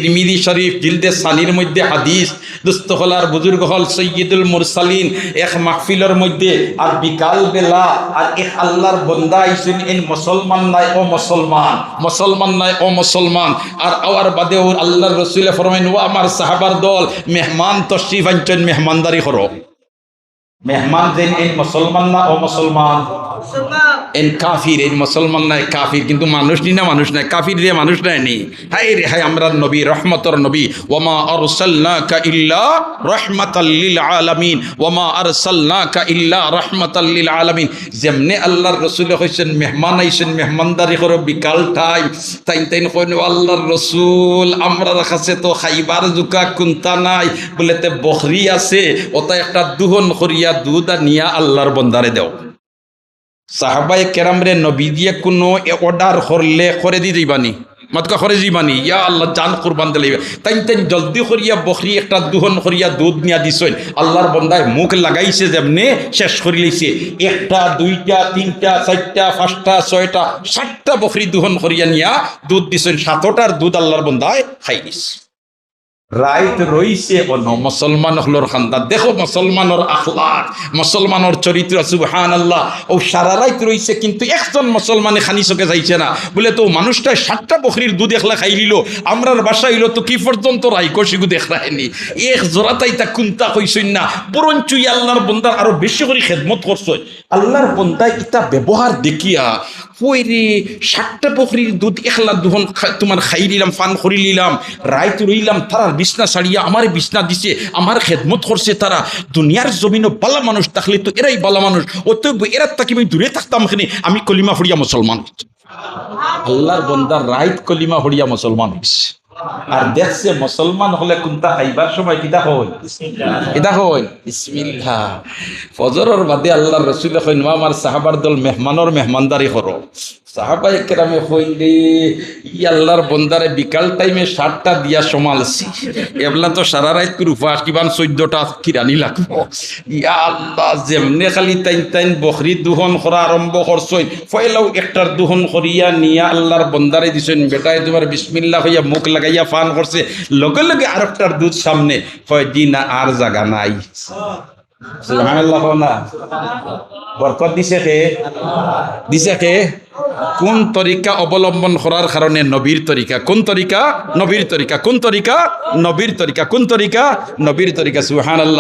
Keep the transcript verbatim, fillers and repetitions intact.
তিরমিজি শরীফ জিলদে সানির মধ্যে হাদিস। দোস্ত হকল আর বুজুর্গ হকল, সৈয়দুল মুরসালিন এক মাহফিলর মধ্যে আর বিকাল বেলা আর এক আল্লাহর বন্দা আইছইন, এইন মুসলমান নায় অমুসলমান, মুসলমান নায় অমুসলমান। আর আওয়ার বাদে অউ আল্লাহর রসুলে ফরমাইন, "ও আমার সাহাবার দল, মেহমান তশরিফ আনছইন, মেহমানদারি করো।" মেহমান যেইন, এইন মুসলমান না অমুসলমান? এইন কাফির, এইন মুসলমান নায়, কাফির। কিন্তু মানুষ নি না মানুষ নায়, কাফির যে মানুষ নায় নি। হায় রে হায়, আমরার নবী, রহমতর নবী, "ওয়ামা আরসালনাকা ইল্লা রাহমাতাল লিল আলামিন, ওয়ামা আরসালনাকা ইল্লা রাহমাতাল লিল আলামিন।" যেমনে আল্লাহর রসুলে কইছইন, "মেহমান আইছইন, মেহমানদারি করো, বিকাল টাইম।" তাইন তাইন কইন, "ও আল্লাহর রসুল, আমরার কাছে তো খাইবার জুকা কুন্তা নাই।" বুলে, "তে বকরি আছে, ওটা একটা দুহন করিয়া দুধ আনিয়া আল্লাহর বন্দারে দেও।" সাহাবায়ে কেরামরে নবীজিয়ে কুনু এ-, অর্ডার করলে করে দি যাইবানি? মাতকা করে যাইবানি? ইয়া আল্লাহ, জান কুরবান দিলাইবা। তাইন তাইন জলদি করিয়া বকরি একটা দুহন করিয়া দুধ নিয়া দিছইন। আল্লাহর বন্দায় মুখ লাগাইছে যেমনে, শেষ করিলাইছে। একটা, দুইটা, তিনটা, চাইরটা, পাঁচটা, ছয়টা, সাতটা বকরি দুহন করিয়া নিয়া দুধ দিছইন। সাতটার দুধ আল্লাহর বন্দায় খাইলিছে। রাইত রইছে অনো মুসলমান হকলর কান্দাত। দেখো মুসলমানর আখলাক, মুসলমানর চরিত্র, সুবহানাল্লাহ। অউ সারা রাইত রইছে, কিন্তু একজন মুসলমানে খানি চোখে চাইছে না। বুলে, "তে অউ মানুষটায় সাতটা বকরির দুধ একলা খাইলিলো, আমরার বাসায় অইলো তো কি পর্যন্ত রাইখো, সেগু দেখরায়নি।" এক জোড়া তাইন তা কুন্তা কইছইন না, বরঞ্চ ই আল্লাহর বন্দার আরো বেশি করি খেদমত করছইন। আল্লাহর বন্দায় ইতা ব্যবহার দেখিয়া, "কই রে, সাতটা বকরির দুধ একলা দুহন খা-, তুমার খাইলিলাম, পান করিলিলাম, রাইত রইলাম, তারার বিছনা ছাড়িয়া আমারে বিছনা দিছে, আমার খেদমত করছে তারা।" দুনিয়ার জমিনো বালা মানুষ থাকলে তো এরাই বালা মানুষ, অতএব এরার থাকি আমি দূরে থাকতাম কেনে, আমি কলিমা পড়িয়া মুসলমান। আল্লাহর বন্দা রাইত কলিমা পড়িয়া মুসলমান অইছে। আর দেখছে মুসলমান হকলে কুন্তা খাইবার সময় কিতা কইন? কিতা কইন? বিসমিল্লাহ। ফজরর বাদে আল্লাহর রসুলে কইন, "ও আমার সাহাবার দল, মেহমানর মেহমানদারি করো।" সাহাবায়ে কেরামে কইন, "রে, ই আল্লাহর বন্দারে বিকাল টাইমে সাতটা দিয়া সমালছি, এবলা তো সারা রাইতকুর উপাস, কিমান চৈদ্দটা কিরানি লাগবো।" ইয়া আল্লাহ, যেমনে খালি তাইন তাইন বকরি দুহন করা আরম্ভ করছইন, পয়লাউ একটার দুহন করিয়া নিয়া আল্লাহর বন্দারে দিছইন, বেটায় তুমার বিসমিল্লাহ কইয়া মুখ লাগাইয়া পান করছে, লগে লগে আরকটার দুধ সামনে, কয়, "জি না, আর জাগা নাই।" সুবহানাল্লাহ কও না। বরকত দিছে কে? দিছে কে? কোন তরিকা অবলম্বন করার কারণে? নবীর তরিকা। কোন তরিকা? নবীর তরিকা। কোন তরিকা? নবীর তরিকা। কোন তরিকা? নবীর তরিকা। সুবহানাল্লাহ।